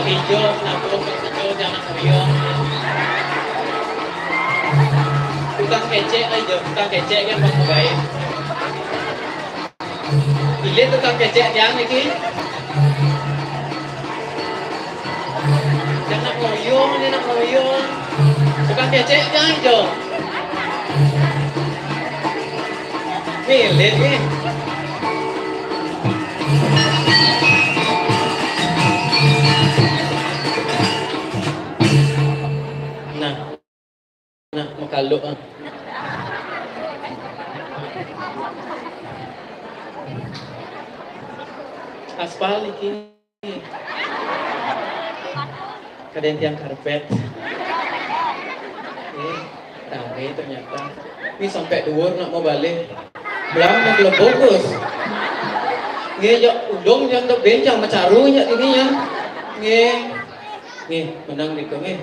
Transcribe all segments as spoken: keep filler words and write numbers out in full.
Ijo, nabung, ijo, jangan kuyung. Tukang kecek aja, tukang kecek kan mau baik. Pilih tukang kecek tiang niki. Jangan kuyung, jangan kuyung. Tukang kecek tiang ijo. Pilih nih. Nah, nah, makaluk, ah. Aspal iki. Kadén tiang karpét. Eh, ramé ternyata. Ini sampai dhuwur nak mau balik. Belang nak lebok, Gus. Nggih, ya, udung yang tak bencang macaru nya ini ya. Nggih. Nggih, menang gitu nggih.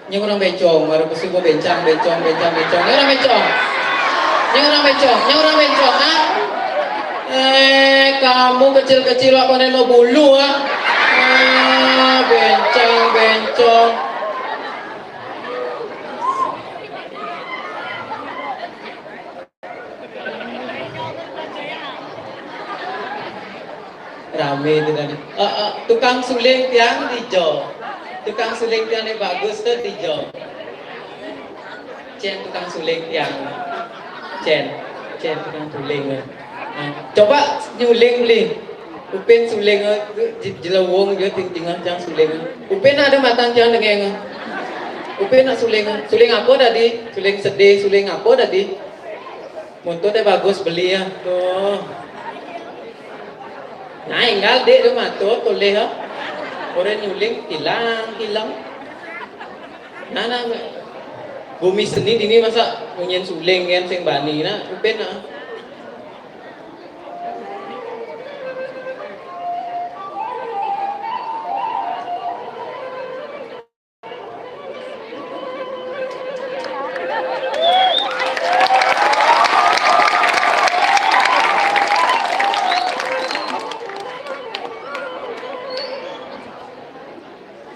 Nyang orang bencong, baru pasti gua bencang, bencong, bencang, bencong. Nyang orang bencong. Nyang orang bencong, nyang orang bencong, ha? Eh, kamu kecil-kecil kok panen mau bulu, ha? Ah, bencang, bencong. Ramé itu tadi. Eh, eh, tukang suling tiang dijo. Tukang suling tiang né bagus tuh dijo. Cén tukang suling tiang. Cén, cén tukang suling. Nah, coba nyuling beli. Upin suling, eh, je-, jelawung dia ting-, tinggal tiang suling. Upin ada matang tiang dengéng. Upin nak suling. Suling apa tadi? Suling sedih, suling apa tadi? Muntut deh bagus beli ya. Tuh. Nah, énggal dék tu matur tuléh, ha. Orang nyuling kilang, kilang. Nah, nah, nah. Bumi seni dini masa munyin suling kan sing bani nah, Upin nah.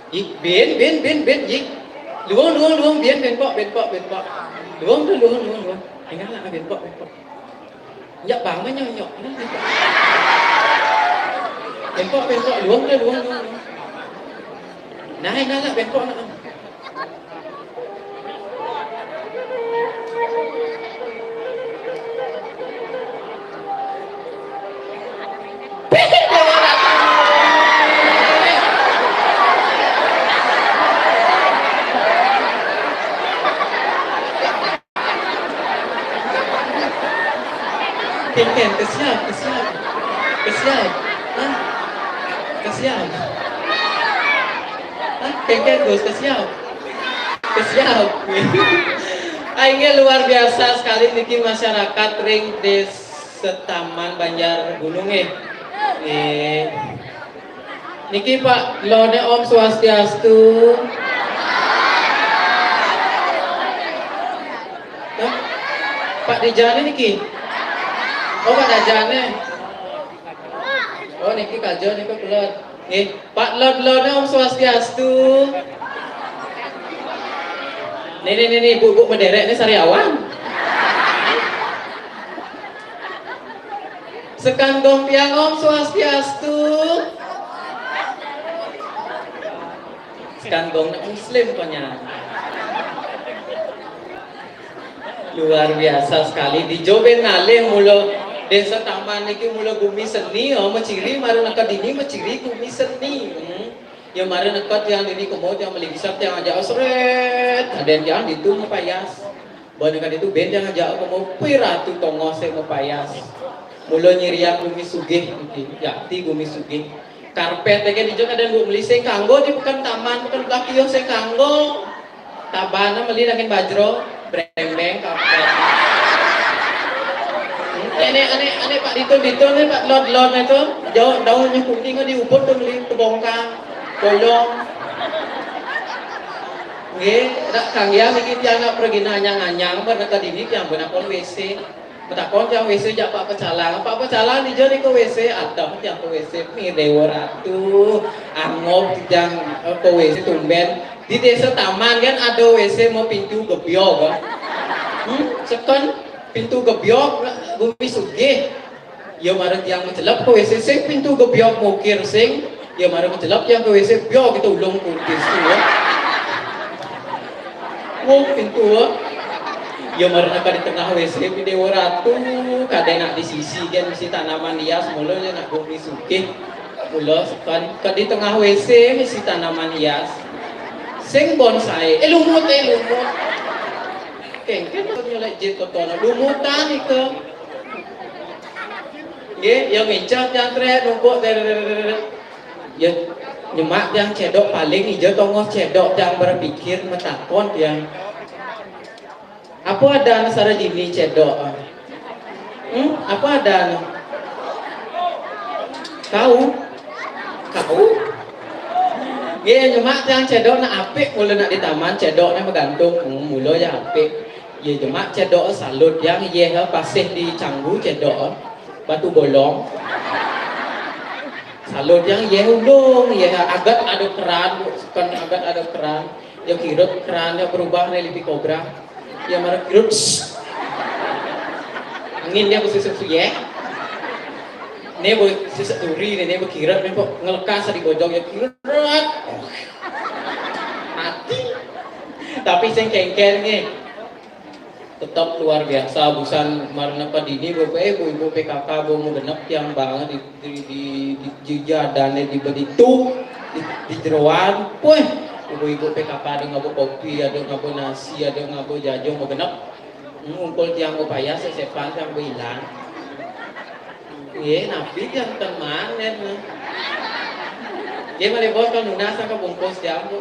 Yik, bin, bin, bin, bin, yik. Luang, luang, luang, bin, bin pok, bin pok, bin pok. Luang tu, luang, luang, luang. Ingat lah, bin pok, bin pok. Nyak bang mah nyok, nyok. Bengkok, bengkok, luang dah, luang, luang, luang. Nah, nah, nah, bengkok, nah. Kéngkén, kesiap, kesiap. Kesiap. Hah? Kesiap. Hah? Kéngkén, Gus, kesiap. Kesiap. Ah, inggih luar biasa sekali niki masyarakat ring Desa Taman Banjar Gunung, eh. Eh. Niki Pak Lone, Om Swastiastu. Hah? Pak Dijane niki? Oh, Pak Dajane. Oh, niki kajo niku keluar. Nggih, Pak Lod Lone, Om Swastiastu. Nih, nih, nih, nih, Bu, Bu, mederek nih sariawan. Sekan gong tiang, Om Swastiastu. Sekan gong nak muslim konya. Luar biasa sekali. Di Joben ngalih mula Desa Taman niki mula gumi seni, oh, maciri mara neked dini maciri gumi seni. Hmm. Ya mara neked tiang dini kemo tiang meli gisap tiang ajak osret. Aden tiang ditu mapayas. Bana kan itu benteng aja aku mau piratu tongos saya mau payas. Mula nyiriang gumi sugih niki, yakti gumi sugih. Karpet aja di Jogja dan bu meli sing kanggo di pekan taman, pekan belakio sing kanggo. Tabana meli nangin bajro, brembeng karpet. Ane, ane, ane Pak Ditun, Ditun nih Pak Lod, Lod itu jauh daunnya kuning di ubud tuh meli kebongkang, bolong. Nggih, rak kanggiang niki tiang nak pergi nanyang-anyang, ber neked dini tiang ben akon W C. Takon tiang W C jak Pak Pecalang. Pak Pecalang, dija nika W C? Adah tiang ka W C, mi Dewa Ratu. Angob tiang, eh, ka W C tumben. Di Desa Taman kan ada W C mapintu gebyog, ah. Hmm, seken pintu gebyog, Bumi Sugih. Iya mara tiang macelep ka W C, sing pintu gebyog mukir sing. Iya mara macelep tiang ka W C, byog kita ulung kutis tu, ah. Wong pintu, ah. Iya mara naka di tengah W C, mi Dewa Ratu, kada nak di sisi kan misi tanaman hias, mula ja nak Bumi Sugih. Mula seken ka di tengah W C misi tanaman hias. Sing bonsai, eh, lumut, eh, lumut. Kengken nyolek jit totono, lumutan ika. Nggih, ya ngincah tiang trek numpuk, trek. Ya nyemak tiang cedok, paling ija tongos cedok tiang berpikir, matakon tiang. Apa adan sara dini cedok? Hmm, apa adan? Kau? Kau? Nggih, nyemak tiang cedok nak apik mula nak di taman cedok nak magantung. Hmm, mula ja apik. Iya, jemak cedok salut tiang, iya, pasih di Canggu cedok, Batu Bolong. Salut tiang, iya, ulung, iya, agat ada keran, seken agat ada keran. Ya kirut keran, ya berubah dari lipi kobra. Ya mara kirut, sss. Angin dia besusuk suyeh. Ini besusuk duri, ini bekirut, ini kok ngelekas di bojong, ya kirut. Mati. Tapi sing kengken nih. Tetap luar biasa, busan marna padini, Bapak, eh, ibu-ibu P K K, bu, mau genep tiang banget di, di, di, di, di jadan, di beditu, di, di jeroan. Weh, ibu-ibu P K K ada ngabo kopi, ada ngabo nasi, ada ngabo jajo, mau genep. Hmm, ngumpul tiang mau payah, sesepan tiang mau hilang. Nggih, napi janten manen, nah. Nggih, malih bos, kalau nunas ka bungkus jam, Bu.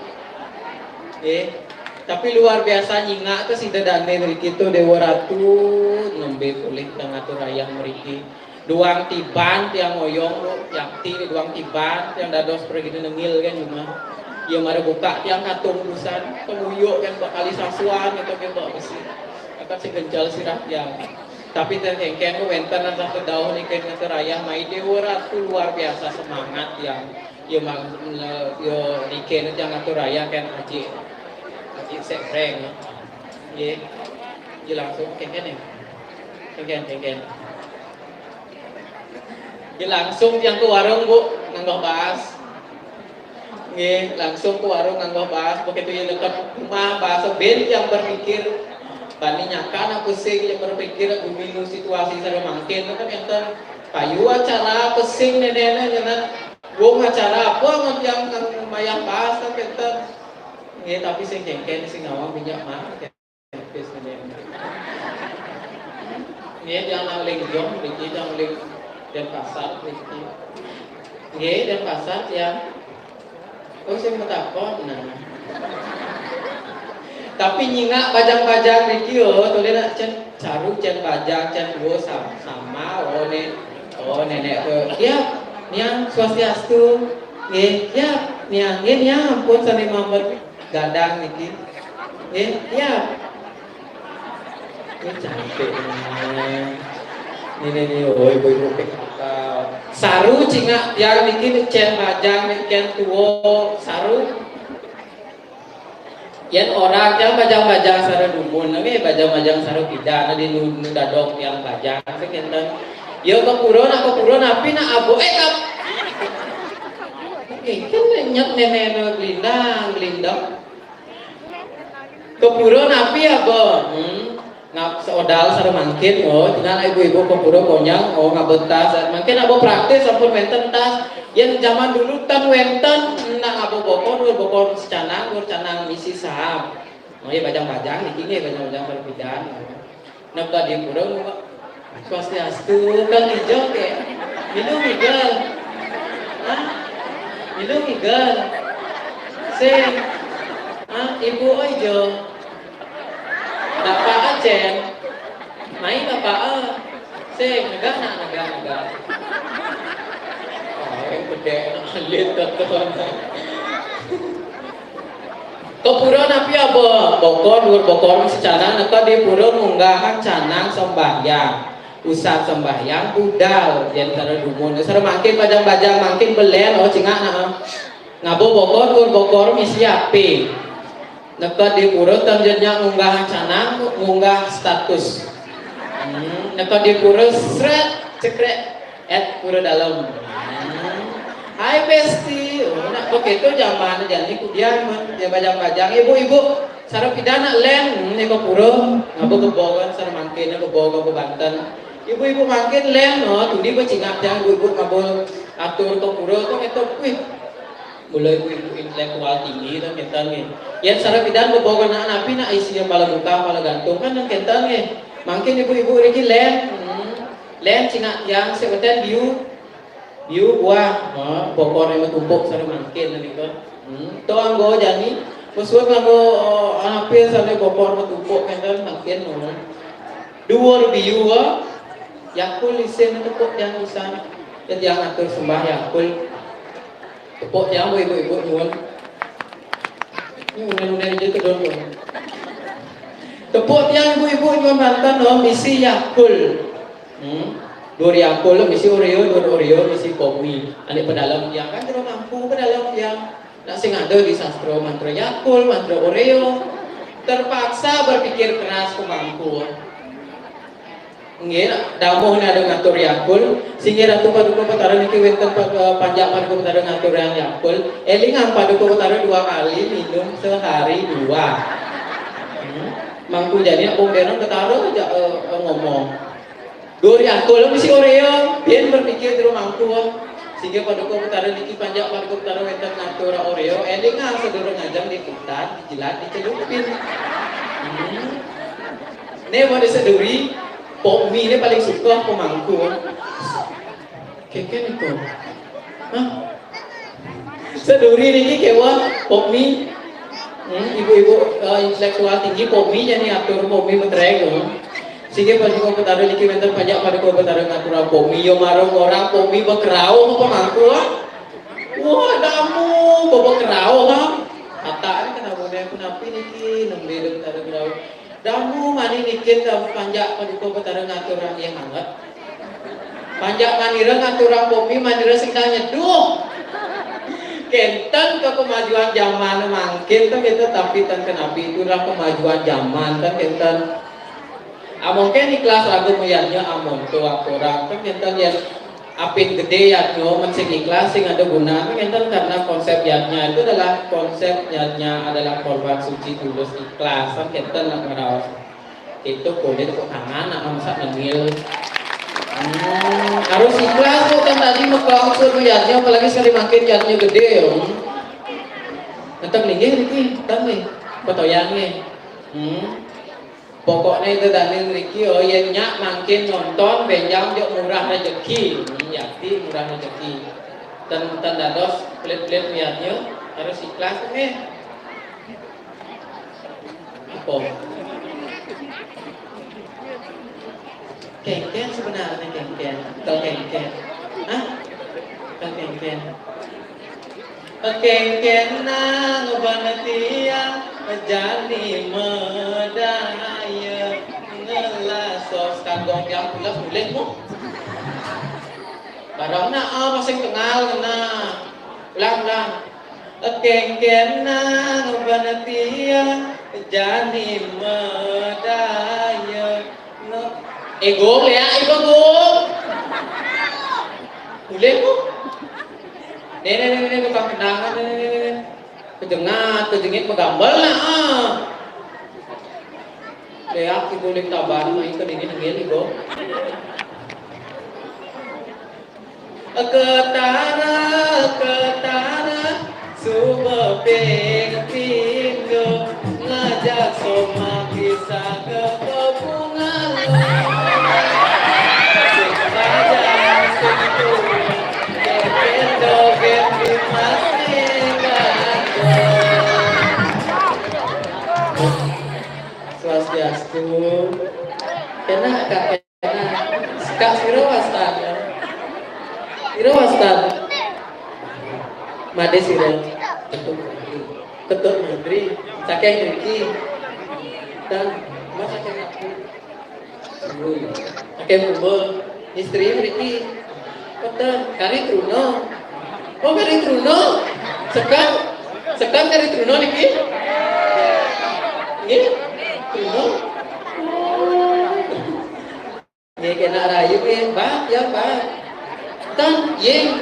Nggih. Tapi luar biasa nyingak tu sida dane mriki tu, Dewa Ratu, nembe polih tengah tu rayah mriki. Duang tiban tiang ngoyong, Bu, yakti di duang tiban tiang dados pragina nengil kan cuma. Iya mara buka tiang katung busan, pemuyuk kan bakali sasuan itu kan bawa besi. Akan si gencal sirah tiang. Tapi ten kengken ku wenten dah kedau niken ngatur ayah mai Dewa Ratu luar biasa semangat yang yo mang yo niken yang ngatur ayah kan aji aji sebreng. Ye. Ye langsung kengken ya. Kengken kengken. Ye langsung yang ke warung, Bu, nganggah baas. Nggih, langsung ke warung nganggah baas, begitu ya dekat rumah, bahasa ben yang berpikir, bani nyaka nak pusing yang berpikir, guminu situasi sada mangkin, kan enten payu acara pusing nenek-nenek, nyenan, wong acara apa ngon yang ngan mayah baas, kan enten. Nggih, tapi sing kengken, sing ngawang minyak mah. Nggih, tiang uling Jong mriki, tiang uling Denpasar mriki. Nggih, Denpasar tiang. Oh, sing matakon, nah. Tapi nyingak bajang-bajang mriki, oh, tole nak cen saru, cen bajang, cen duo sam-, sama, oh, ne-, oh, nenek tu. Ya, niang swastiastu. Nggih, ya, niang, nggih, niang ampun sami mamet. Gadang niki. Nggih, iya. Ini cantik nih. Ini nih, oh, ibu-ibu P K K. Saru cingak tiang niki, cen bajang niki, cen tuo, saru. Yen orang tiang bajang-bajang saru dumun, nami bajang-bajang saru pidan, di nu, nu dadok tiang bajang, sekenten. Yo ke pura, nak ke pura, napi nak abo, eh, kap-, Eh, kan nyet nenek no gelindang, gelindang. Ke pura napi abo? Hmm. Ngap seodal sada mangkin, oh, tinggal ibu-ibu ke pura konyang, oh, ngaba tas. Mangkin abo praktis, ampun wenten tas. Yen zaman dulu tan wenten, nak abo bokor, bokor secanang, bokor canang misi saham. Oh, iya, bajang-bajang, niki nggih, bajang-bajang berpidan. Napa di pura, Pak? Swastiastu, Kang Ijo ke? Milu ngigel. Hah? Milu ngigel. Sing. Hah? Ibu oi Jo. Bapak Acen. Mai bapak, eh. Sing, negak nak, negak, negak. Oh, yang gede, nak alit, teton. Ke pura napi abo? Bokor, duur bokor misi canang, neka di pura ngunggahang canang sembahyang. Usah sembahyang budal, yen sare dumun. Sare mangkin bajang-bajang, mangkin belen, oh, cingak, nah. Ngaba bokor, kur bokor misi ape. Neked di pura, tan jenya ngunggah canang, ngunggah status. Hmm, neked di pura, sret, cekrek, et pura dalem. Hmm. Hai besti, oh, nak beketo jaman jani kudian, ya bajang-bajang, ibu-ibu, sare pidan nak len, hmm, ni ke pura, ngaba kebo kan, sare mangkin kebo, kebo banten. Ibu-ibu mangkin len, oh, tuni becingak tiang ibu-ibu ngaba atur ke pura tu ngeto, wih. Mula ibu-ibu intelektual tinggi tu ngeto nggih. Yen sare pidan kebo kena napi nak isi yang pala buka, pala gantung kan ngeto nggih. Mangkin ibu-ibu riki len, hmm, len cingak tiang sebeten biu, biu buah, ha, bokor yang tumpuk sare mangkin nika. Hmm, to anggo jani, musuh nganggo, oh, ape sare bokor tumpuk ngeto mangkin, hmm. Duur biu, ah. Yakul isin tepuk tiang isan. Ya, tiang atur sembah Yakul. Tepuk tiang, ibu-ibu nyuwun. Ini unen-unen aja kedon, tuh. Tepuk tiang, ibu-ibu nyuwun banten, no, misi Yakul. Hmm. Duur Yakul, misi Oreo, duur Oreo, misi Pop Mie. Anik pedalem tiang, kan, terus mampu pedalem tiang. Nak sing ada di sastra mantra Yakul, mantra Oreo. Terpaksa berpikir keras pemangku. Nggih, nak damuh ni ada ngatur Yakul. Singgih Ratu Paduka Betara niki wenten pa-, eh, panjak Paduka Betara ngatur yang Yakul. Elingang Paduka Betara dua kali minum sehari dua. Hmm. Mangku jani nak bong denon ketara aja, eh, eh, ngomong. Duur Yakul misi Oreo, bin berpikir jero mangku. Singgih Paduka Betara niki panjak Paduka Betara wenten ngatur Oreo, elingang sedurung ngajeng diputar, dijilat, dicelupin. Hmm. Ne mau diseduri, Pop Mie ne paling suka pemangku. Keken itu. Hah? Seduri niki kewa Pop Mie. Hmm, ibu-ibu, eh, intelektual tinggi Pop Mie jani atur Pop Mie metrek, hmm. Singgih Paduka Betara niki wenten panjak Paduka Betara ngaturang Pop Mie, yo marang orang Pop Mie bekerauh apa mangku, ah? Wah, damu bekerauh, ah. Kata kan kena model pun api niki nembe Betara kerauh. Damu mani nikin damu panjak Paduka Betara ngaturang yang hangat. Panjak manira ngaturang Pop Mie, manira sing nyeduh. Kenten ke kemajuan zaman mangkin tu kita, tapi ten kenapi itulah kemajuan zaman kan kenten. Amon ken ikhlas ragu meyatnya amon tu aturang kan kenten ya. Apin gede yatnyo, men sing ikhlas, sing ada guna, kan ngenten karena konsep yatnya itu adalah, konsep yatnya adalah korban suci tulus ikhlas, kan ngenten nak ngeraos. Itu kulit kok tangan nak masak nengil. Hmm, harus ikhlas kok kan tadi mekong suruh yatnya, apalagi sekali makin yatnya gede yo. Tetap linggih niki, kan nih, peto yang nih. Hmm. Pokoknya itu tadi ngriki, oh, yen nyak mangkin nonton, benjang jok murah rezeki. Hmm, yakti murah rezeki. Ten, ten dados pelit-pelit liatnya harus ikhlas, eh. Apa? Kengken sebenarnya kengken. Atau kengken. Hah? Atau kengken. Kengken nang ban tiang jani medaya ngelasos kagong yang pulas mulih mu. Barang nak, ah, masing tengal kena. Ulang, ulang. Kengken nang ban tiang jani medaya. Ego ya, ego go. Mulih mu. Nih, nih, nih, nih, tukang kenangan, nih, nih, nih. Kejengat, kejengit, megambel, nah, ah. Leak, ibu, lek taban, main ke dingin, dingin, ibu. Ketara, ketara, suba ping pindo, ngajak somak kisah ke bebungan. Sing bajang, sing tuwuh, Joget-joget di masih gantung. Swastiastu. Kena, Kak, kena. Kak, sira wastan? Sira wastan? Made sira. Ketut Mantri. Saking mriki. Dan Mas saking aku. Sungguh. Akeh kumpul istri mriki. Mboten, kari truna. Oh, kari truna. Sekar, sekar kari truna niki. Nggih, truna. Nggih, kena rayu nggih, Pak, ya, Pak. Tan, nggih.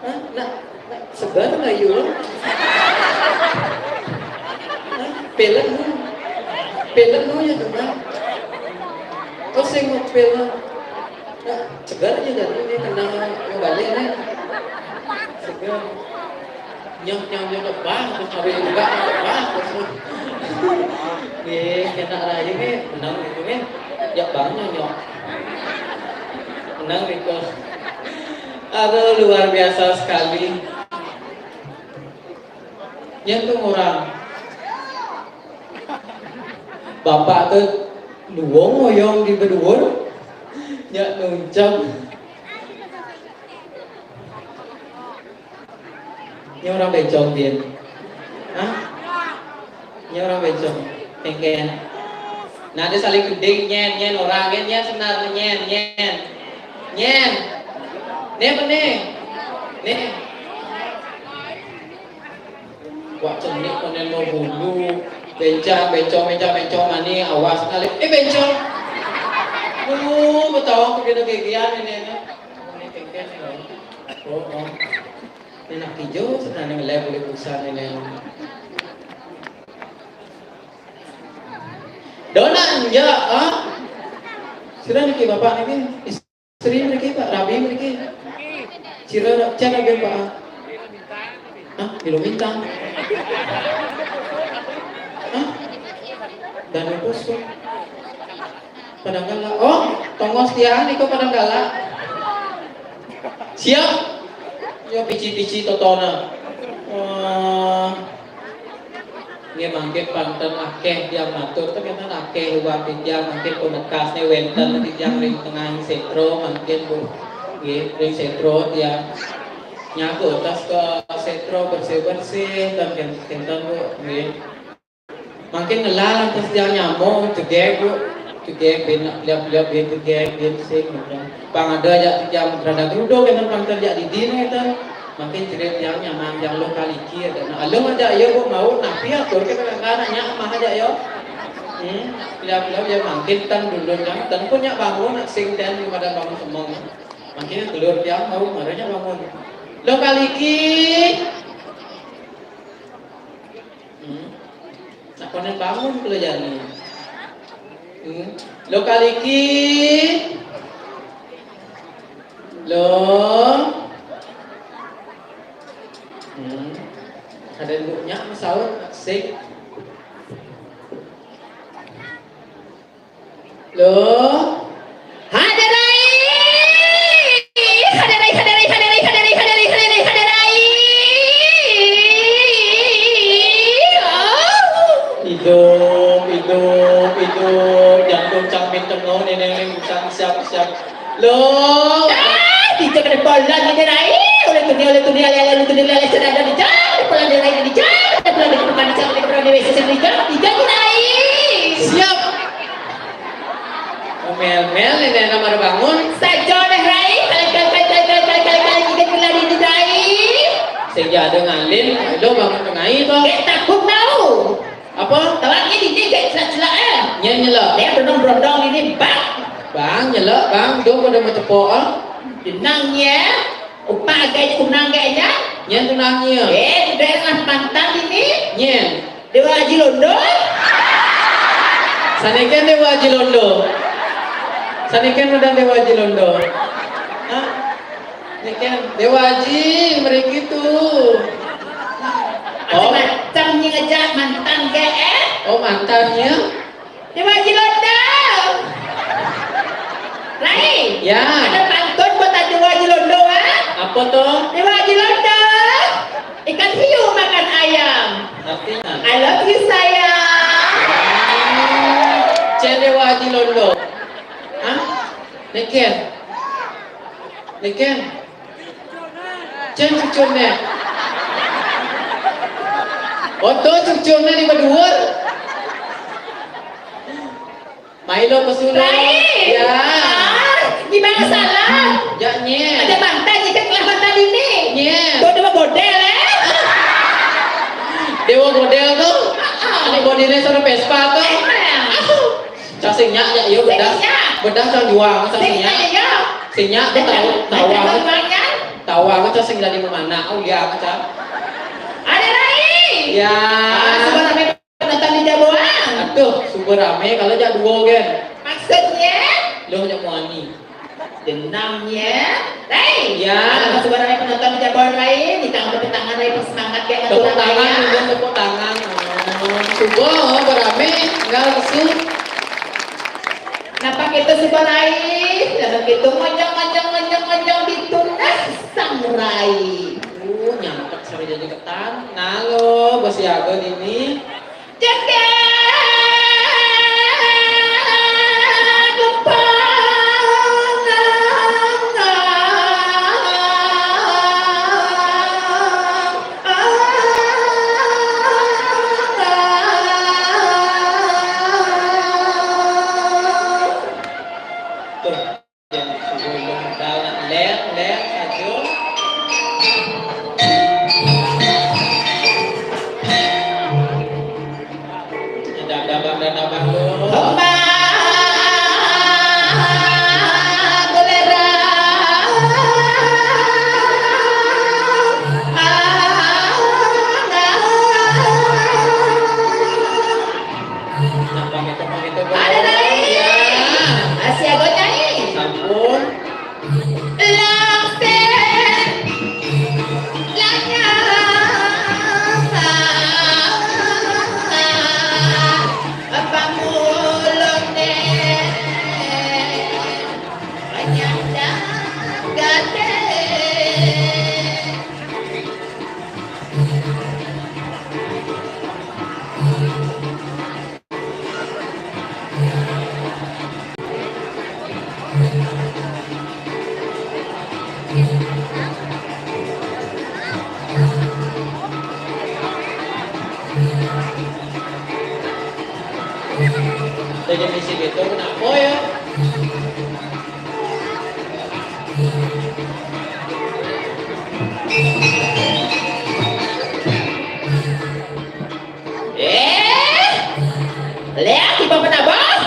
Hah? Nak, nak sebar rayu lho. Hah? Pelek nu. Pelek nu ya, Pak. Oh, sing ngepel. Nah, segar aja dari ini kena ngebalik nih. Segar. Nyok, nyok, nyok, bah, terus kawin juga, bah, terus. Nih, kena rayu nih, menang itu nih. Ya, bang, nyok. Menang itu. Aduh, luar biasa sekali. Nyentuh orang. Bapak tuh luwung ngoyong di beduur. Nyak nuncang. Ini orang bencong, Din. Hah? Ini orang bencong. Kengken. Nah, dia saling gedeng, nyen, nyen, orang, nyen, nyen, senar, nyen, nyen. Nyen. Nih, apa nih? Nih. Wah, cenik konen mau bulu. Bencang, bencong, bencang, bencong, mani, awas, ngalih. Eh, bencong. Duh, betawa aku kena kegian ini, ini. Ini kengken, ini. Oh, oh. Ini nak hijau, sebenarnya ngelai boleh pusat ini. Dona, ya, ah. Sudah niki bapak niki. Istri mriki, Pak, rabi mriki. Cira, cen rabi, Pak. Hah? Bilu Mintang. Hah? Danu Puspon. Padang Gala. Oh, tongos tiang niku Padang Gala. Siap. Yo pici-pici totona. Wah. Nggih, mangkin panten akeh tiang matur, ten enten akeh uwah titiang mangkin pamekasne wenten titiang ring tengahing setra mangkin, Bu. Nggih, ring setra tiang nyaku tas ke setra bersih-bersih, ten ken-, kenten, Bu. Nggih. Mangkin ngelal terus tiang nyamuk, jegeg, Bu. Jegeg, ben nak liap-liap, ben jegeg, ben sing, gitu. Pang ada aja tiang berada geruduk, kenten panten aja di dini, gitu. Mangkin cerit tiang nyaman, tiang luh kaliki, ada. Nah, aluh aja, iya, Bu, mau, napi atur ke kadang-kadang, nyak mah aja, yo. Hmm, liap-liap, ya, mangkin ten dulur, kan. Ten pun nyak bangun, nak sing ten, di badan bangun semong. Mangkin telur tiang mau, marahnya bangun. Luh kaliki. Hmm. Nak konen bangun kula jani. Hmm. Luh kaliki. Luh. Hmm. Ada ibunya saut sik. Luh. Hadarai! Hadarai, hadarai, hadarai, hadarai, hadarai, hadarai, hadarai. Oh. Hidup, hidup, hidup. Jantung cang minten no, neneng ning cang siap, siap. Luh. Ah, dijak ada polan ini, Rai. Oleh dunia, oleh dunia, oleh, oleh dunia, oleh sedada dijak, ada polan di Rai dijak, ada polan di depan dijak, ada polan di W C dijak, dijak, Rai. Siap. Mel-mel ini nama ada bangun. Saja deh, Rai. Kali, kali, kali, kali, kali, kali, kali, kita berlari di Rai. Sing ada ngalin, ada bangun tengah itu. Eh, takut tahu. Apa? Tawaknya di dia kayak celak-celak, eh. Nyen nyelak. Dia berondong-berondong ini, bang. Bang, nyelak, bang. Dong pada mau tepok, ah. Jenangnya, upah agak kunang kayaknya. Nyen tunangnya. Eh, di daerah pantan ini. Nyen. Dewa Haji Londo. Saniken Dewa Haji Londo. Saniken udah Dewa Haji Londo. Hah? Neken, Dewa Haji, mriki tuh. Oh. Macam-macam nih ngejak mantan G R. Oh, mantannya? Dewa Haji Londo. Rai. Ya. Ada pantun buat Dewa Haji Londo, ah? Apa tuh? Dewa Haji Londo. Ikan hiu makan ayam. Artinya? I love you, sayang. Cen Dewa Haji Londo. Hah? Neken. Neken. Cen cucurnya. Oto cucurnya di beduur. Ayo lo pesulung. Lain. Ya. Ah, gimana salah? Ya, nye. Ada mantan, nye kan telah mantan ini. Nye. Tuh, dia mah model, eh. Dewa model tuh. Ah, ah. Ini bodinya sama Vespa tuh. Eh, mana? Cak sing nyak, ya, iya, bedah. Sing nyak. Bedah cang juang, cak sing nyak. Sing nyak, iya. Sing nyak tuh tahu, tahu. Tahu, tahu, cak sing jadi memanah. Oh, iya, cak. Ada lain. Ya. Ah, suka sampai penonton di Jaboan. Aduh, super rame kalau jak duo, gen. Maksudnya? Lo hanya muani. Jenangnya. Hei. Ya. Kalau suka rame penonton di Jaboan lain, di tangan, tepuk tangan lain, semangat, gen. Tepuk tangan, ya. Juga tepuk tangan. Oh, super, oh, berame, enggak lesu. Napa kita suka lain? Napa kita monyong, monyong, monyong, monyong di tunas sang rai. Uh, nyampe sari jadi ketan. Nah, lo, bos Yago ini. Cekek kepala. Tuh. Yang suruh modal nak ler, ler, satu. Dadabang, dadabang, lo. Hamba belerang. Ada, Nyai. Ya. Masih ada, Nyai. Sampun. Langsir. Lanyah. Apa mulutnya? Penyandang gadis. Jadi misi gitu, kenapa ya? Eh, lihat di bawah penabah.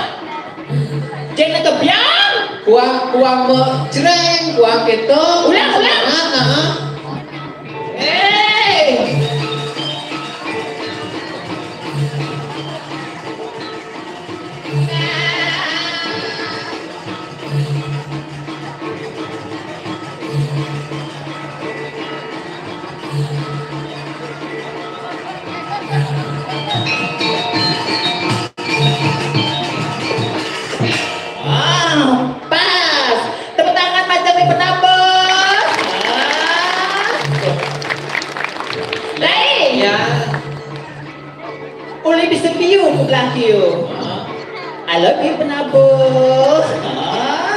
Jangan kebiang. Kuang, kuang mau jreng, kuang gitu. Ulang, ulang. Semangat, nah. Eh. Ah, pas. Tepuk tangan macam di penabur. Ah. Baik. Ya. Uli bisa piu ku belah kiu. I love you, penabur.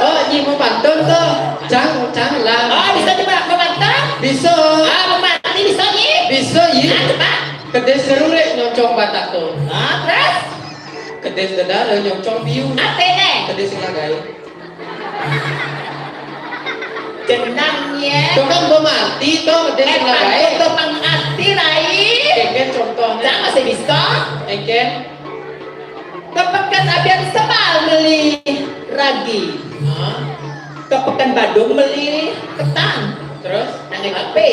Oh, nyi mau pantun tuh. Cang, cang lah. Oh, bisa juga mau pantun? Bisa. Ah, mau mati bisa, nyi? Bisa, yi. Ah, cepat. Kedis seru rek nyocong batak tuh. Ah, terus? Kedis dedar nyocong piu. Apa nih? Kedis ngagai. Jenangnya. Itu kan bom mati tuh, dia eh, tinggal baik. Itu pengati, Rai. Keken contohnya. Cak masih bisa. Keken. Ke Pekan Abian Semal beli ragi. Hah? Ke Pekan Badung beli ketan. Terus? Nangin apa?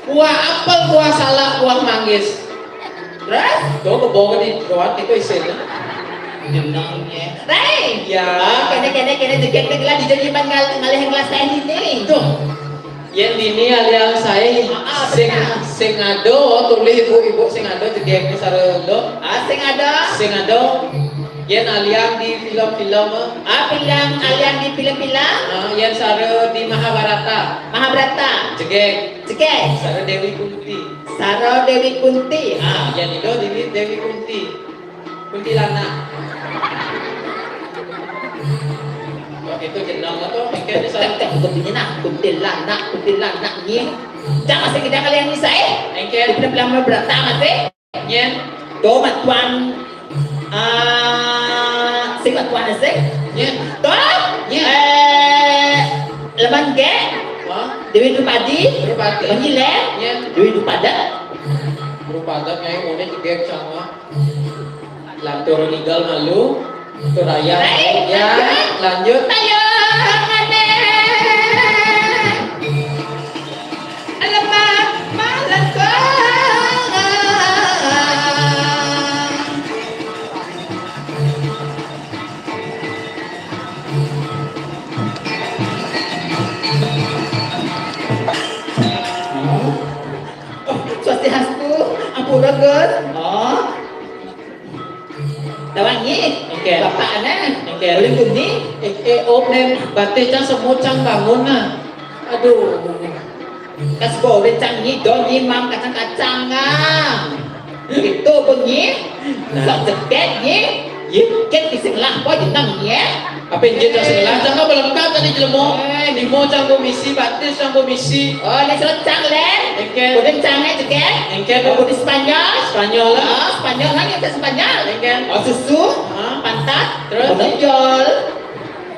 Buah apel, buah salak, buah manggis. Terus? Tuh, kebawa di ruang itu isinya. Jenangnya. Rai! Ya. Ah, kene, kene, kene, jegek, jegek lah, dijadi man ngal-, ngalih gelas teh ini. Tuh. Yen dini aliang saya, ah, ah, sing, benar. Sing ado, tulis ibu-ibu sing ado, jegek sarendo. Ah, sing ado. Sing ado. Yen aliang di film-film, ah. Ah, film, aliang di film-film. Ah, yen sare di Mahabharata. Mahabharata. Jegek. Jegek. Sare Dewi Kunti. Sare Dewi Kunti. Ah, yen ido dini Dewi Kunti. Kuntilanak. Wah, itu jeneng apa? Mungkin bisa. Tek, tek, bukan bunyi nah. Kuntilanak, kuntilanak, nyi. Jangan masih kita kalian bisa, eh. Mungkin. Di film-film Mahabharata masih. Nyen. Tuh, matuan. Ah, sing lah tuan sing. Ya. Toh? Ya. Eh, leman ke? Hah? Dewi Drupadi. Drupadi. Penyiler. Ya. Dewi Drupada. Drupada nyai muni cegek sama. Lantur ninggal malu. Tur raya. Baik, ya, lanjut. Lanjut. Ayo, mana? Alamak, malah kau. Oh, swastiastu, ampura, Gus. Oh. Tawangi. Oke. Bapak ana. Oke. Boleh kuning. Eh, eh, oh, nem, batik cang semut cang bangun nah. Aduh. Kas goreng cang nyi, don nyi, mam kacang-kacang, ah. Itu bengi. Nah. Sok jeget nyi. Yit, ket di sebelah po jeneng nyi, eh. Apa yang dia tak sebelah? Cang apa lengkap tadi jelema? Eh. Limo cang komisi, batis cang komisi. Oh, ni selecang, Len. Engke. Kuning cang, eh, jeget. Engke. Oh, kuning Spanyol. Spanyol lah. Oh, Spanyol, nang yang Spanyol. Engke. Oh, susu. Hah? Pantat. Terus? Menonjol.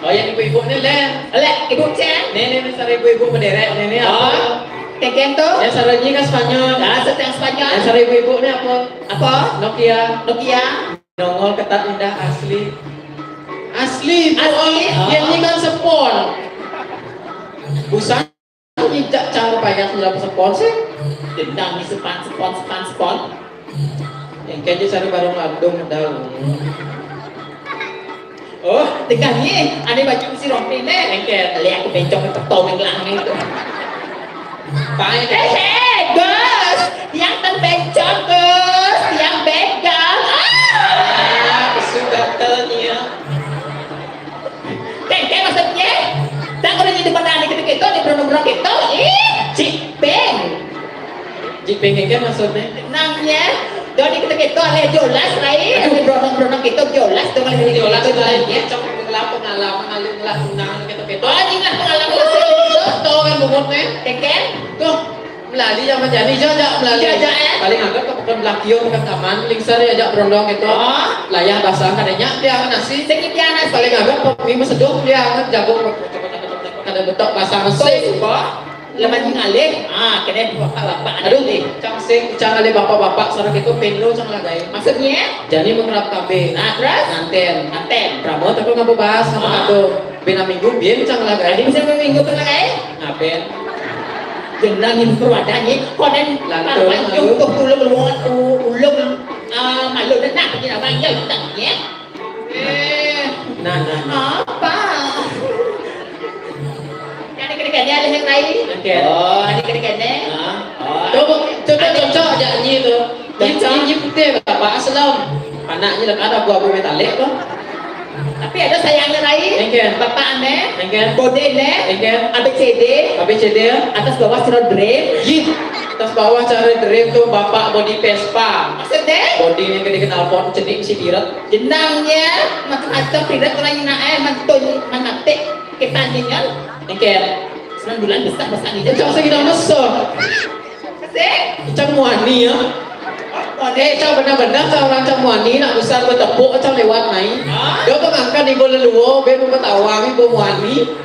Oh, yang ibu-ibu ni, Len. Lek, ibu Cen. Ni, ni, ni, sari ibu-ibu berderet ni, ni, apa? Oh. Keken tu? Yang sari ni kan Spanyol. Ah, set yang Spanyol. Yang sari ibu-ibu ni apa? Apa? Nokia. Nokia. Nongol ketat indah asli. Asli, Bu. Asli? Yang ni kan spon. Busan. Tidak cara payah sudah sponsor. Dendang ni sepan, sepon, sepan, sepon. Yang kerja cari barang ladung medal. Oh, tekan ni, ada baju si rompi ni. Engke. Lihat aku bencong ke petong yang gelang ni tu. Baik. Eh, eh, Gus, yang ten bencong, Gus, yang begal. Ah, sudah tanya. Kengke maksudnya? Tak kena jadi petani gitu-gitu, di berondong-berondong gitu. Ih, Cik Peng. Cik Peng kengke maksudnya? Nangnya, jadi gitu-gitu, alih jolas, rai. Aduh. Di berondong-berondong gitu, jolas, dong, alih jolas, gitu, jolas, jolas, ya. Cok, ngelah pengalaman, alih ngelah tunangan gitu-gitu. Oh, ini lah pengalaman. Tuh, kan bungutnya. Kengke? Tuh. Melali zaman jani, jajak melali. Jajak, eh? Paling anggap ke bukan belakio, bukan taman, lingsar ya, ajak berondong gitu. Oh. Layah basah, kadanya, dia nasi. Sing dia nasi. Paling anggap, mie seduh, dia anggap jagung, kada betok basah, nasi. Sumpah. Leman ngalih. Ah, kena bapak-bapak. Aduh, nih. Cang sing, cang alih bapak-bapak, sareng itu pendo, cang lagai. Maksudnya? Jani mengerap kabe. Nah, terus? Nganten. Nganten. Pramot, aku ngapa bahas, ngapa kado? Bena minggu, bien, cang lagai. Bisa minggu, cang lagai? Ngapain? Jenang ini perwadanya, konen lantur, parwan malu. Jungkuh tulung luwat, u-, ulung, ah, malu denah, begini abang, ya, utang, ya. Eh. Nah, nah, nah. Apa? Yang dikene-kene ada yang lain? Oke. Oh. Yang dikene-kene? Nah. Oh. Coba, coba ada. Cocok aja nyi tu. Cocok. Nyi, nyi putih, Bapak Aslam. Anaknya dekat abu-abu metalik tu. Tapi ada sayangnya lain. Engke. Bapak ane. Engke. Bode ne. Engke. A B C D. A B C D. Atas bawah cara dream. Yih. Atas bawah cara dream tu bapak body Vespa. Maksudnya? Body yang gede kenal pot cenik si pirat. Jenangnya macam-macam pirat orang yang naik mantun manatik kita nyenyan. Engke. Sembilan bulan besar besar ni. Cok sing kita mesor. Sing? Cang muani ya. Eh, cang benar-benar cang orang cang muani nak besar bertepuk cang lewat mai. Hah? Dia pengangkat ibu leluo, be mau bertawang ibu muani.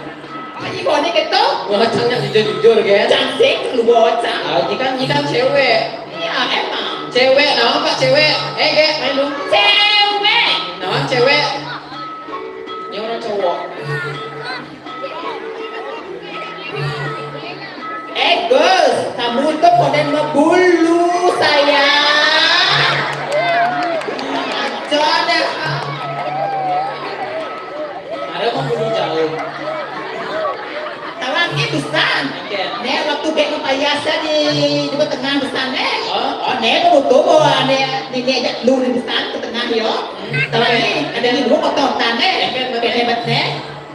Oh, ibu ni gitu? Wah, cang nak jujur-jujur, guys. Cang sing keluar cang. Ah, ini kan, ini kan cewek. Iya, emang. Cewek, nama pak cewek? Eh, gek, main dulu. Cewek. Nama cewek? Ini orang cowok. Eh, Gus, kamu tuh koden mau bulu, sayang. Jangan. Ada mau bulu jauh. Tawangi busan. Oke. Nek waktu gek mau payasa di, di tengah busan, nek. Oh. Oh, nek mau butuh bawa nek, nek ajak lu di busan ke tengah, yo. Hmm. Tawangi, oke. Ada di dua kototan, nek. Oke, oke. Oke, hebat, nek.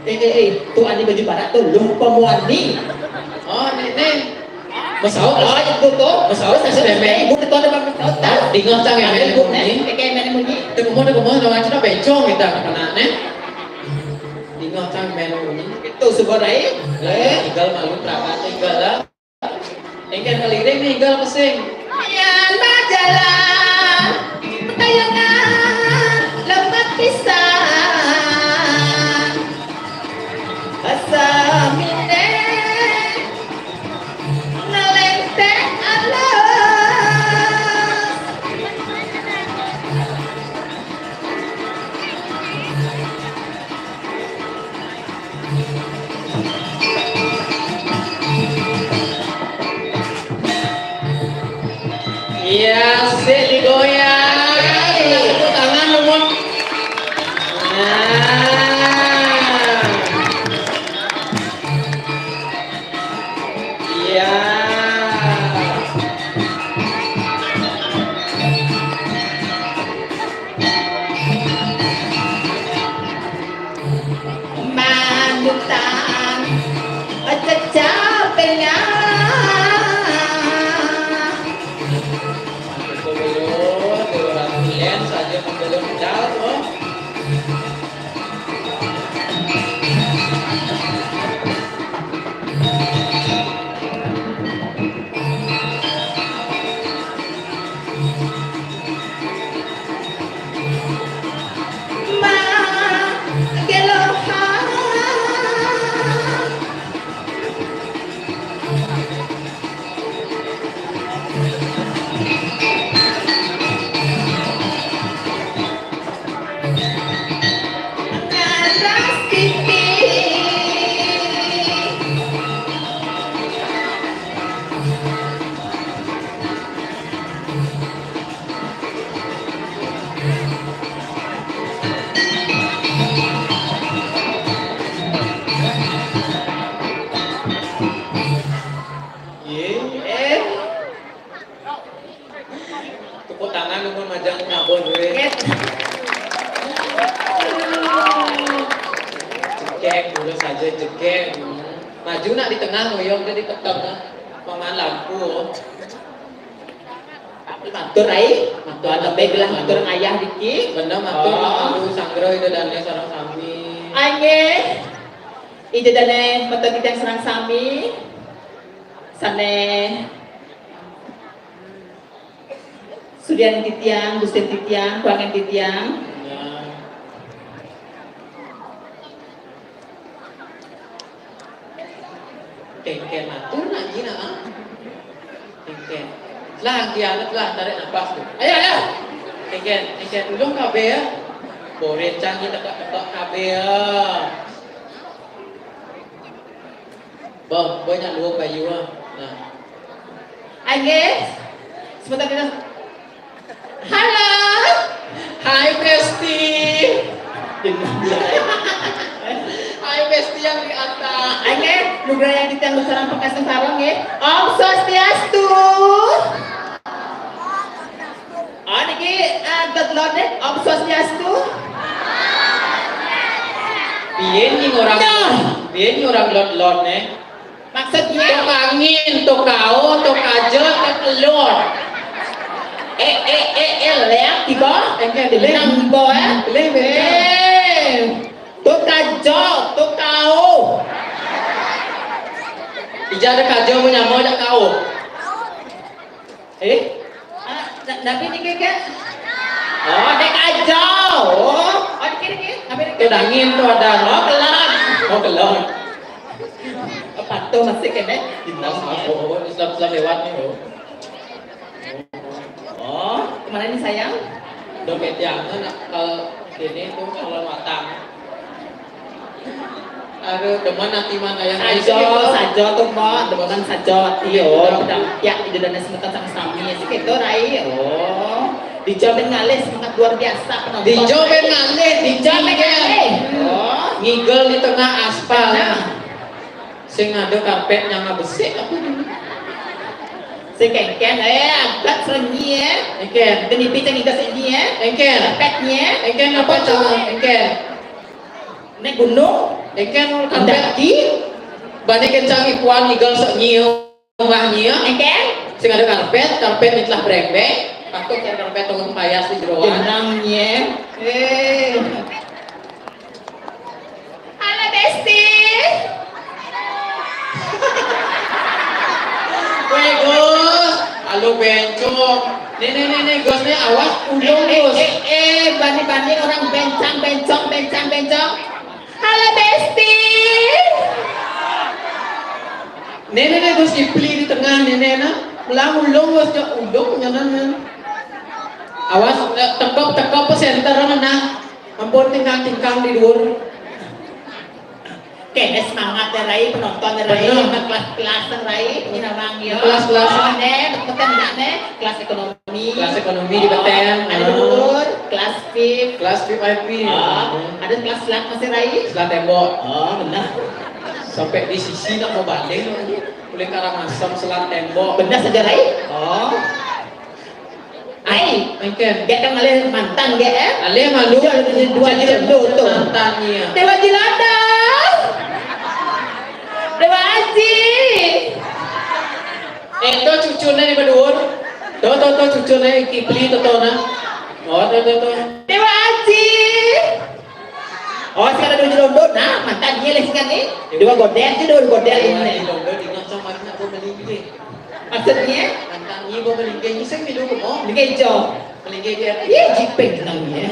Eh, eh, eh, tu ani baju barat tu, lu pemuani. Oh, ni, ni. Masaut, oh, itu tu. Masaut, masaut, masaut, masaut. Ibu tu ada masaut, tak? Dingah cang yang main bunyi. Oke, main bunyi. Tengok, tengok, lawan cina bencong kita, anak-anak, ni. Dingah cang main bunyi. Itu sebuah lain. Lah, eh, tinggal malu, terakat, tinggal lah. Engke keliling nih, gal pesing. Ayan majalah, petayangan, lo Iya, sik digoyang. Tepuk tangan, Lumut. Nah. Iya. Manutan, cecapnya. Betul, betul. Tuh, orang kalian saja membelum jauh, oh. Ye, eh. Tepuk tangan, Lumut, majang ngabon duit. Jegég, lurus aja jegég. Maju nak di tengah, ngoyong di peteng, ah. Paman lampu. Matur, Rai. Matur, matur, baiklah, matur ayah diki. Bener, matur, oh. Matur, sanggara ida dané sareng sami. Inggih. Ida dané matur titiang sareng sami. Sané sudian titiang, Gusti titiang, kuangan titiang. Ya. Kéngkén matur nak, Ji, nak, ah. Kéngkén. Lah, kiamat lah, tarik napas tuh. Ayo, ayo. Kéngkén, kéngkén. Ulung kabéh ya. Borécang, Ji, tekak-tekak kabéh ya. Boh, boh nyak luwung bayu, ah. Nah. Inggih. Sebentar kita. Halo. Hai, Besti. Hai, Besti yang di atas. Inggih, nugraha yang titiang sareng pakarsa sareng nggih. Om Swastiastu. Ah, niki, ah, download deh. Om Swastiastu. Piye nyi orang, nah. Piye nyi orang lot-lot né? Maksudnya? Tok angin, tok kao, tok kaja, tok kelon. Eh, eh, eh, eh, léak tiba? Enggak, dilé. Nang tiba, eh? Dilé, dilé. Eh, tok kaja, tok kao. Ija ada kaja menyama ada kao. Eh? Ah, na-, napi niki, Kak? Oh, dék aja. Oh, oh, niki, niki. Napi niki? Tuh dangin tuh ada. Oh, kelon. Oh, kelon. Patuh masih kéné. Bintang, oh, oh, Islam, Islam lewat nih, oh. Oh, kemana nih, sayang? Dompet yang mana? Kalau sini tuh, kalau watang. Aduh, demen ati man ayah. Saja, saja tuh, Mbak. Demen saja ati, oh. Udah, ya, di dana semeton sama sami. Sik kéto, Rai. Oh. Dija bén ngalih semangat luar biasa penonton. Dija bén ngalih, dija bén ngalih. Oh. Ngigel di tengah aspal. Nah. Sing ada karpét nyang besik apa dulu? Sing kéngkén, eh, agak serenyi, eh. Kéngkén. Demi piceng iga serenyi, eh. Kéngkén. Karpétnya. Kéngkén apa tuh? Sama? Kéngkén. Naik gunung, engkén karpét. Mendaki. Bani kencang ipuan ngigal sok nyium rumah nyium. Engkén. Sing ada karpét, karpét ini telah berembek. Patut kan karpét tunggu payas di jeroan. Jenangnya. Eh. Halo, Besti. Weh, Gus. Halo, bencong. Nih, nih, nih, nih, Gus, nih, awas, ulung, eh, Gus. Eh, eh, bani-bani orang bencang, bencong, bencang, bencong. Halo, Besti. Nih, nih, nih, Gus, ipli di tengah, nih, nih, nah. Melang ulung, Gus, jok ulung, jangan, jangan. Awas, eh, tekop, tekop, pesenter, nah. Ampun, tingkang-tingkang di luar. Kéné semangat ya, Rai, penonton ya, Rai. Bener. Kelas-kelas, Rai, ini namanya. Kelas-kelas. Oh, né, betul, betul, né. Kelas ekonomi. Kelas ekonomi di Beten. Ada, ah, dulur, kelas V I P. Kelas V I P. Ah, ada kelas selat masih, Rai? Selat tembok. Oh, benar. Sampai di sisi nak mau balik lagi. Boleh Karangasem selat tembok. Benar saja, Rai? Oh. Ai, engken. Dia kan ngalih mantan dia, eh? Alih malu. Dia ada dua jodoh tu. Mantan dia. Dewa Jelantah. Dewa Aji. Eh, tu cucune ni berdua. Tu, tu, tu cucune Kipli tu, tu nah. Oh, tu, tu, tu. Dewa Aji. Oh, sekarang dua jodoh. Nah, mantan dia lah singan ni. Dua godel je, dua godel ini. Dua jodoh, dia macam mana nak buat beli ni? Maksudnya? Tantang nyi bawa melinggih nyi sing milu kemo. Melinggih jo. Melinggih dia. Iya, jiping tenang ya.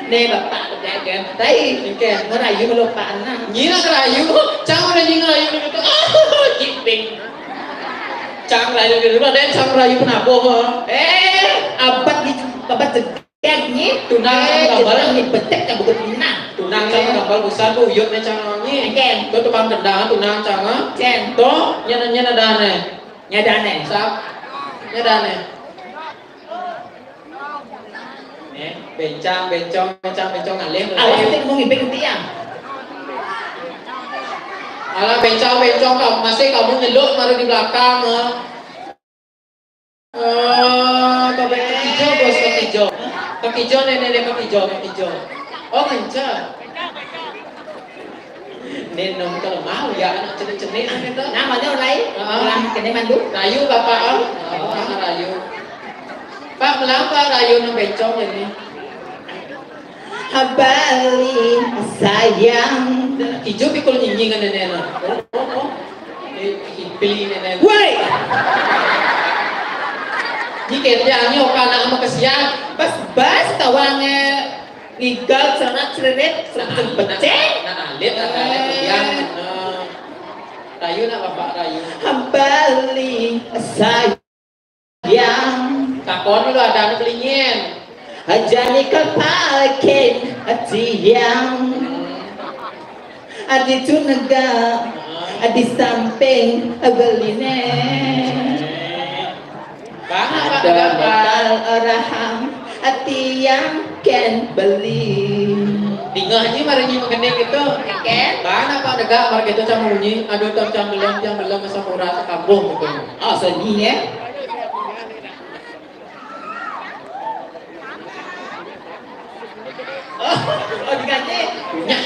Nih, bapak pedagang. Tai, oke, merayu melupa anak. Nyi nak rayu, cang udah nyi ngerayu gitu. Ah, jiping. Cang rayu gitu, ada cang rayu penabuh. Eh, abad di abad Kek ni, tunang, eh, gambar. Tunang ni betek tak buku tunang. Tunang cang gambar besar tu, uyut ni cang ni. Oke. Tu tukang kendang, tunang cang, ah. Cen. Tu, nyana, nyana dane. Nyadane. Sap. Nyadane. Eh, bencang, bencong, bencang, bencong, ngalih. Awas, nanti mau ngibing tiang. Alah, bencang, bencong, kamu masih kamu nyeluk baru di belakang, ah. Oh, kau baik kaki hijau, bos, kaki hijau. Kaki hijau, nenek, nenek, kaki hijau, kaki hijau. Oh, kencang. Nenek, kalau mau ya, anak cenik-cenik, gitu. Namanya orang lain? Ah. Orang kena mandu. Rayu, Bapak, ah. Oh, rayu. Pak, melapa rayu nang bencong ini? Habali sayang. Ijo pikul nyinyi ngan nenek na. Oh, oh, oh. Eh, pili nenek. Woi! Ni kerja ni oka anak sama kesian. Pas bas tawangnya ngigal serat sererit serat becek. Nah, alit lah, alit, eh, yang, eh, rayu nak bapak rayu. Habali sayang. Yang takon lu ada anu belinyen. Ajani kapakin ati yang. Adi tunaga, adi samping beline. Bang, apa ada kabar? Metal rahang ati yang ken beli. Tinggal ni mari ni mengenai gitu. Ken? Bang, apa negak mari gitu cang munyi. Aduh, tong cang belum, cang belum masa murah kampung gitu. Oh, seni ya. Oh, oh, diganti. Punya.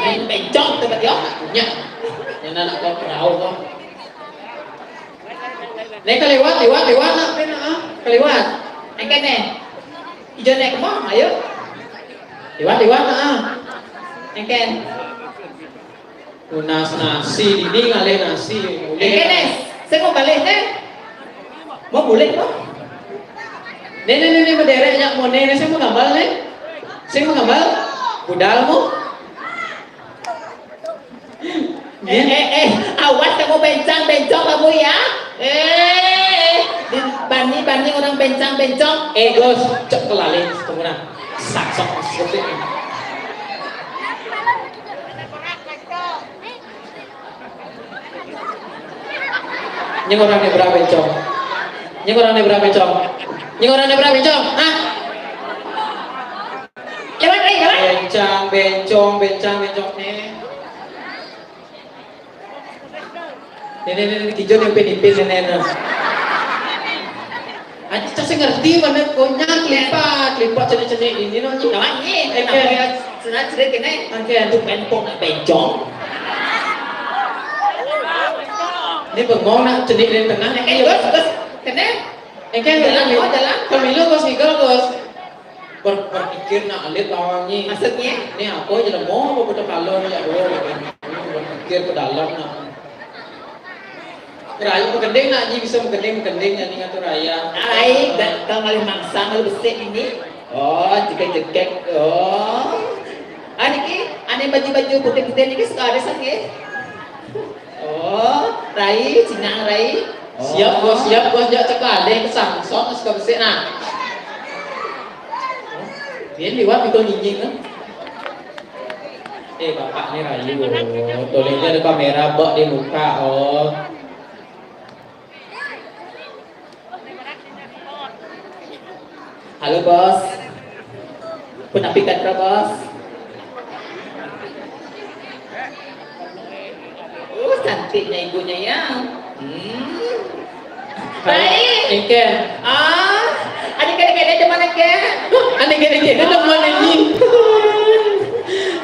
Main bencong tu berarti, oh. Punya. Yang anak kau perahu kau. Nek kaliwat, liwat, liwat nak pena, ah. Kaliwat. Engke ne. Ijo nek kemang, ayo. Liwat, liwat nak, ah. Engke. Tunas nasi, dini ngalih nasi. Mulih. Eh, kene, saya mau balik, nih. Mau balik, mau? Nih, nih, nih, nih, berderet, nyak, mau nih, nih, saya mau gambar, nih. Saya mau gambar. Budal, mau? Eh, eh, eh, awas kamu bencang-bencong kamu ya. Eh, eh, eh. Di bani-bani orang bencang-bencong. Eh, Gus, cek kelalin, tunggu nah. Saksok, saksok. Nying orang ni berapa, Cong? Nying orang ni berapa, Cong? Nying orang ni berapa, Cong? Hah? Jalan, eh, jalan. Bencang, bencong, bencang, bencong ni. Nih, nih, nih, nih, kijun yang pin-pin, nih, nih, nih. Aji cak sing ngerti mana konyang kelipat, kelipat cenik-cenik ini no. Kawan ni, eh, nak kaya senat cerit kene. Oke. Tu pempong nak bencong. Ni bengong nak cenik dari tengah ni. Eh, terus, terus, kene. Oke, jalan, oh, jalan. Pemilu bos gigal bos. Ber-, berpikir nak alit lawangi. Maksudnya? Ni apa je lemo apa betul kalau ni ya dua. Berpikir ke dalam nak. Rayu menggending nak, ni bisa menggending, menggending nak ni ngatur raya. Ai, dah kau ngalih mangsa, ngalih besik ini. Oh, jegek-jegek. Oh. Ah, niki, ane baju-baju putih-putih niki suka ada sange. Oh, Rai, Cinang Rai. Siap, bos, siap, bos, jak cekal deh, kesang, sok, suka besik nah. Dia liwat itu nyinying kan. Eh, bapak ni rayu. Tolong dia ada kamera, bak di muka, oh. Halo, Bos. Punapi katra, Bos? Uh, cantiknya ibunya ya. Hmm. Baik. Engke. Ah, adik-adik ini teman engke. Adik-adik ini teman ini.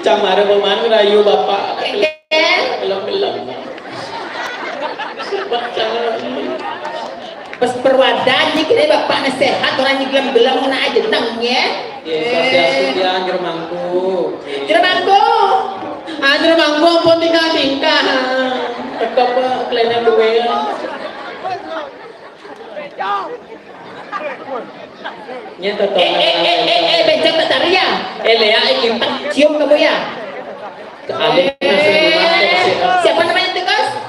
Cang mara paman rayu bapak. Engke. Gelem-gelem. Pas perwadan, nyi kira bapak nasihat, orang nyi gelem-gelem, ngena aja tenang ya. Iya, swastiastu, ya, jero mangku. Jero mangku. Ah, jero mangku, ampun tingkah-tingkah. Tetep, eh, kelainan duwe. Nya tetep. Eh, eh, eh, eh, eh, bencang tak tari ya? Eh, Lea, eh, Kinta, cium kamu ya? Adik, eh, siapa namanya itu, Gus?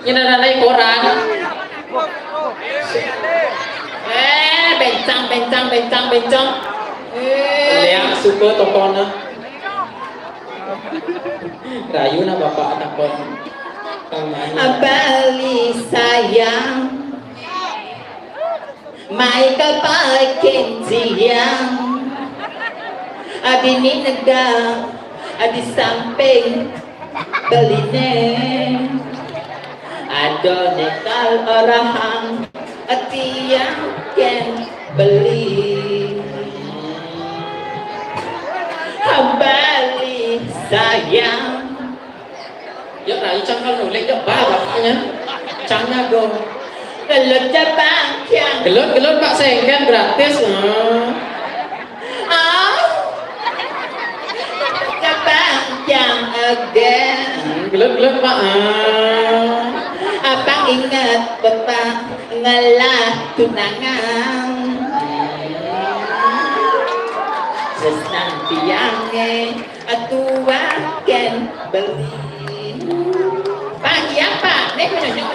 Ini ada naik koran. Eh, bencang, bencang, bencang, bencang. Eh. Lea suka tokona. Rayu na bapak takon. Bali sayang. Mai ka pakenjiang, abini nega, adi samping beline. Ada nekal orahang, atiang ken beli. Bali sayang. Yo, rayu cangkal nulik, yo, bah, bapaknya. Cangna dong. Gelut cabang yang. Gelut, gelut, Pak, sengken gratis. Hmm. Ah. Cabang yang again. Hmm, gelut, gelut, Pak. Ah. Abang ingat, Bapak ngelah tunangan. Senang tiangnya. Atuah ken beli. Pak, iya, Pak. Nih, punya nyok.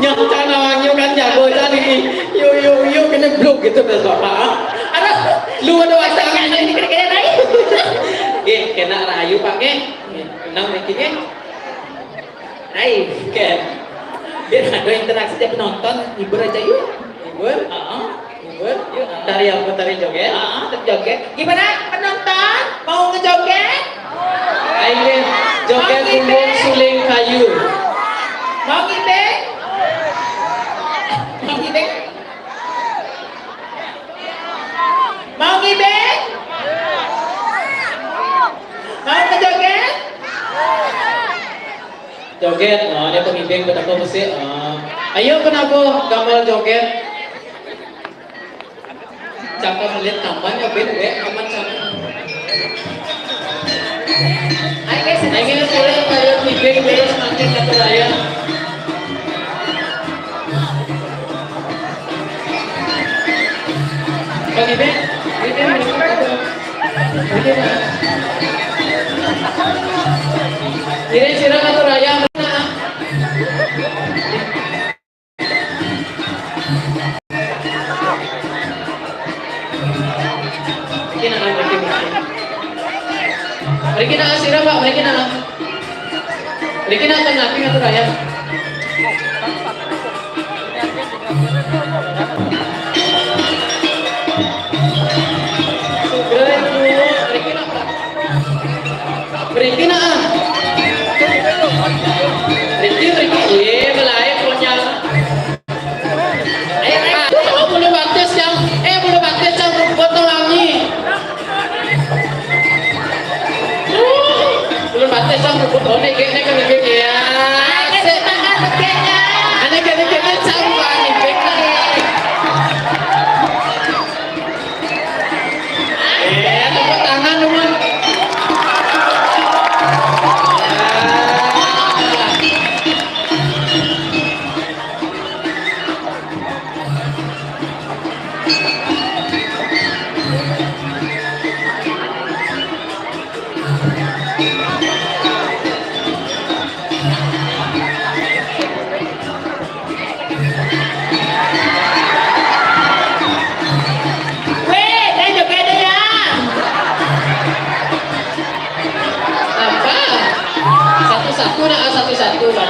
Nyok, kan awaknya kan jago, kan ini. Yuk, yuk, yuk, kena blok gitu, Mas Bapak. Aduh, lu ada wacana ini kira-kira, Rai. Nggih, kena rayu, Pak, nggih. Nang mikirnya. Hai, Ken. Biar ada interaksi dia penonton, hibur aja yuk. Hibur? Heeh. Hibur? Yuk, tari apa? Tari joget? Heeh, tari joget. Gimana penonton? Mau ngejoget? Ayo, joget bumbung suling kayu. Mau ngibing? Mau ngibing? Mau ngibing? Mau ngejoget? Joget, oh, dia pengibing, betapa besi. Ah. Ayo, kenapa gambar joget? Cakep melihat taman ya, Ben, ya, taman sana. Ayo, guys, ayo, guys, boleh kayak ngibing, guys, makin satu layar. Bang Ibe, ini kan mereka ada. Ini, Pak. Ini sira katur ayam. Mriki nak, mriki, mriki. Mriki nak, sira, Pak, mriki nak. Mriki nak, teng napi ngatur ayam. Sugra, Ibu, mriki nak, Pak. Mriki nak. Mriki, mriki. Ye, belai punya. Eh, eh, oh, bulu batis yang, eh, bulu batis yang rumput tuh wangi. Bulu batis yang rumput, oh, nih, nih, nih, nih, nih, ya. Sik. Aneh, gini, gini, cang wangi, gini. Eh, tepuk tangan, teman. Weh, saya joget aja. Apa? Satu-satu nak, satu-satu, Pak.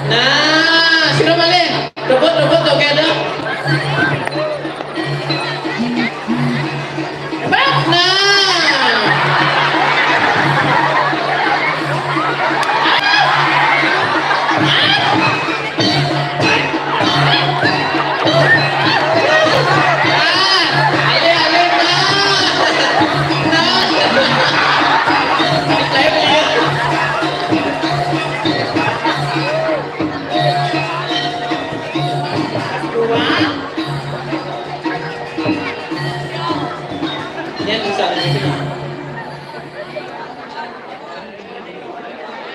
Nah, sira malih. Rebut, rebut, oke, ada. Rebut, nah.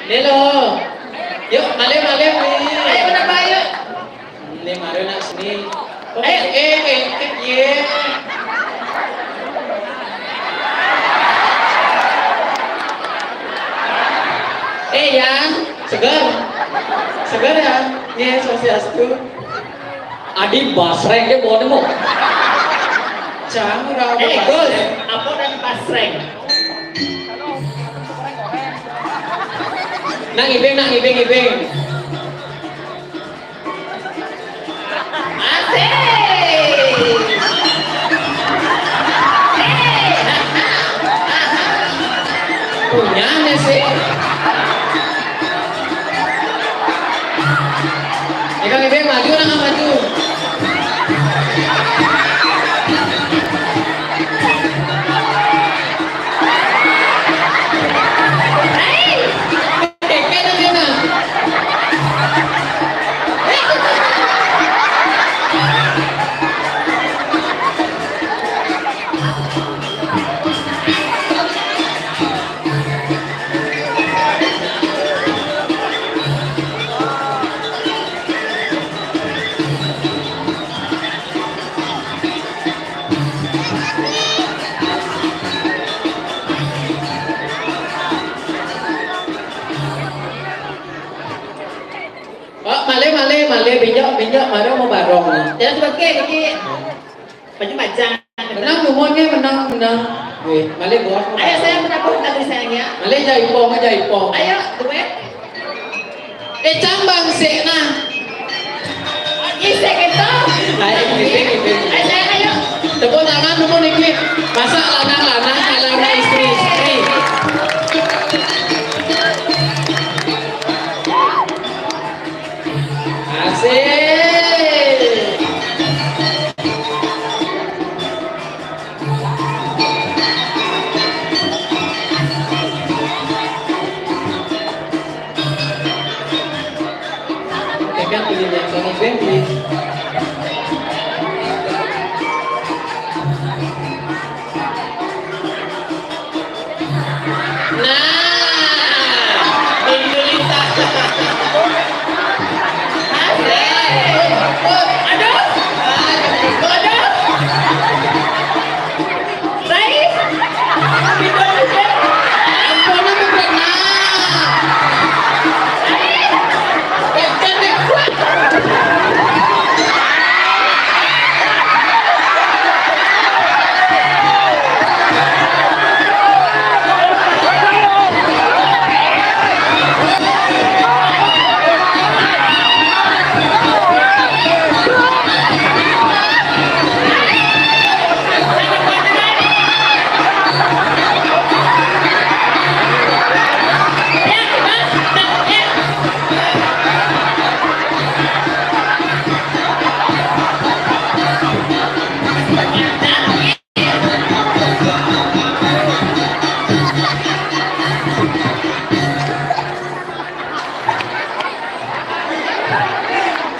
Nelo. Yuk, malih, malih, malih. Ayo, kenapa, ayo? Malih, malih, nak sini. Eh, eh, eh, eh, ye. Eh, Yang, seger. Seger, Yang. Ye, swastiastu. Adi basreng ke boleh mo. Cang, ora. Eh, Gus, apa dan basreng? Nang ibing, nang ibing, ibing. Asik. Punya nih sih. Ikang ibing maju, nang maju. Oh, malih, malih, malih, binjok, binjok, baru mau barong. Ya, sebagai ini. Baju pajang. Menang, nuhun, ya, menang, menang. Wih, malih, bos. Ayo, saya menabung lagu saya, ya. Malih, jaipong, jaipong. Ayo, duet. Eh, cang bangsik, nah. Isik itu. Ayo, isik, isik. Ayo, saya, ayo. Tepuk tangan, nuhun, niki. Masa lanang-lanang, kalau ada istri-istri. Asik. Tekan pilih yang Sony Band, please. Nah, Indonesia. Asik. Aduh. Aduh. Rais. Ampun, ampun, nah. Rais.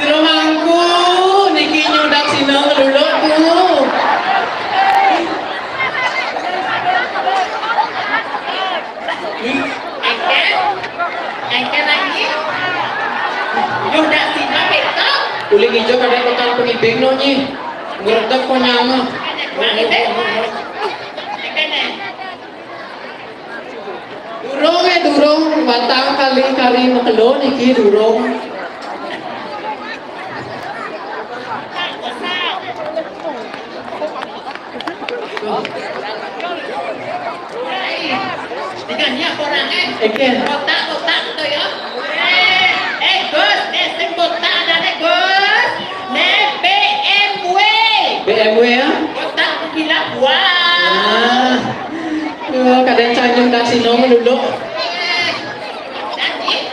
Jero mangku niki nyudak sina ngeluluk tuh. Engke, engke lagi. Nyudak sina betul. Uli nginjak ada kotak pengibing no nyi. Ngeredek kok nyama. Nah, ibing. Engke nih. Durung, eh, durung, watang kali kari makelo niki durung. Dengan niat orang, eh. Oke. Kotak-kotak gitu ya. Eh, Gus, nek sing kotak ada nih, Gus. Nek B M W. B M W ya? Kotak gila buah. Nah. Yo, kadang canyung kasih nomor dulu. Eh, janji.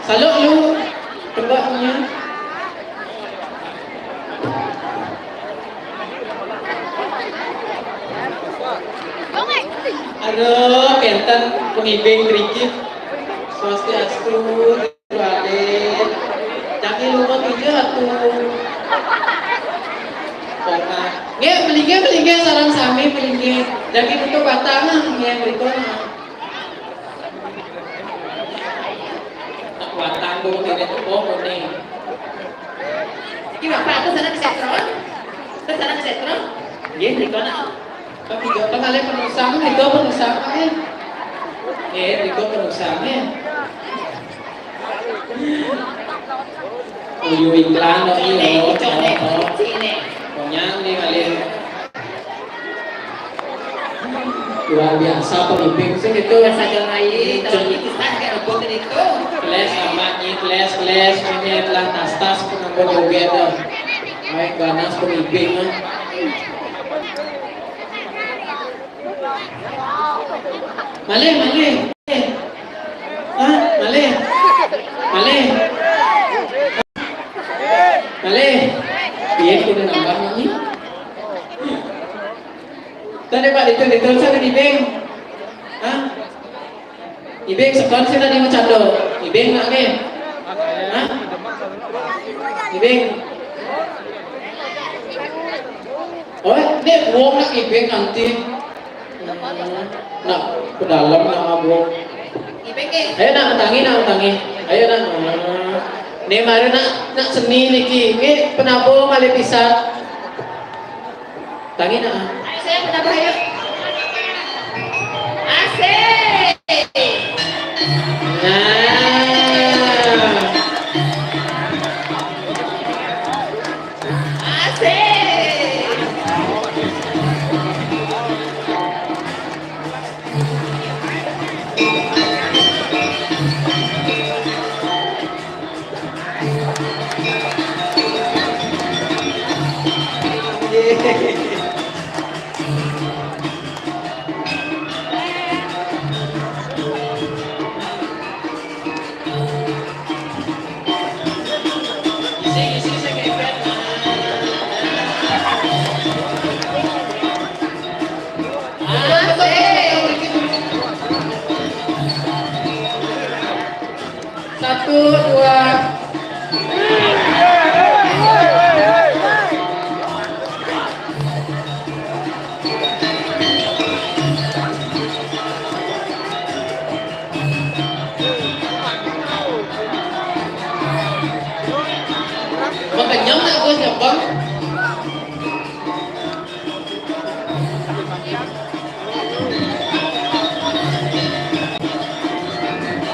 Saluk lu. Coba punya. Aduh, kenten pengibing driki. Swastiastu, Raden. Jangan lupa pinjam tuh. Pokoknya, nggih, melinggih, melinggih, sareng sami melinggih. Jangan tutup batang, nggih, berikutnya. Tak kuatan dong, tidak tuh, oh, kuning. Iki Bapak aku sana ke setron. Ke sana ke setron. Nggih, mriko nak. Kok tiga, kok kali penusang, tiga penusang, eh. Eh, tiga penusang, eh. Uyu iklan dong, iya. Cocok nih, cocok nih, cocok nih. Pokoknya nih, kali. Luar biasa pemimpin sih gitu. Saja lain, tapi kita kayak robot itu. Kelas sama nih, kelas, kelas, ini telah tas-tas penampilan joget dong. Baik, ganas pemimpin, eh. Malih, malih. Hah? Malih. Malih. Malih. Piye kudu nambah, Mami? Tadi Pak, itu, itu, saya di bank. Hah? Ibing, sekolah sih tadi mau cando. Ibing nak ke? Hah? Ibing. Oh, ini buang nak Ibing nanti. Nak ke dalam nak buang. Ibing ke? Ayo nak tangi, nak tangi. Ayo nak. Ini mari nak, nak seni niki. Ini penabung malih pisan. Tangi nak. Ayo, saya menambah, yuk. Asik. Nah. Asik. Satu, dua. Makenyang nak Gus nyepeng?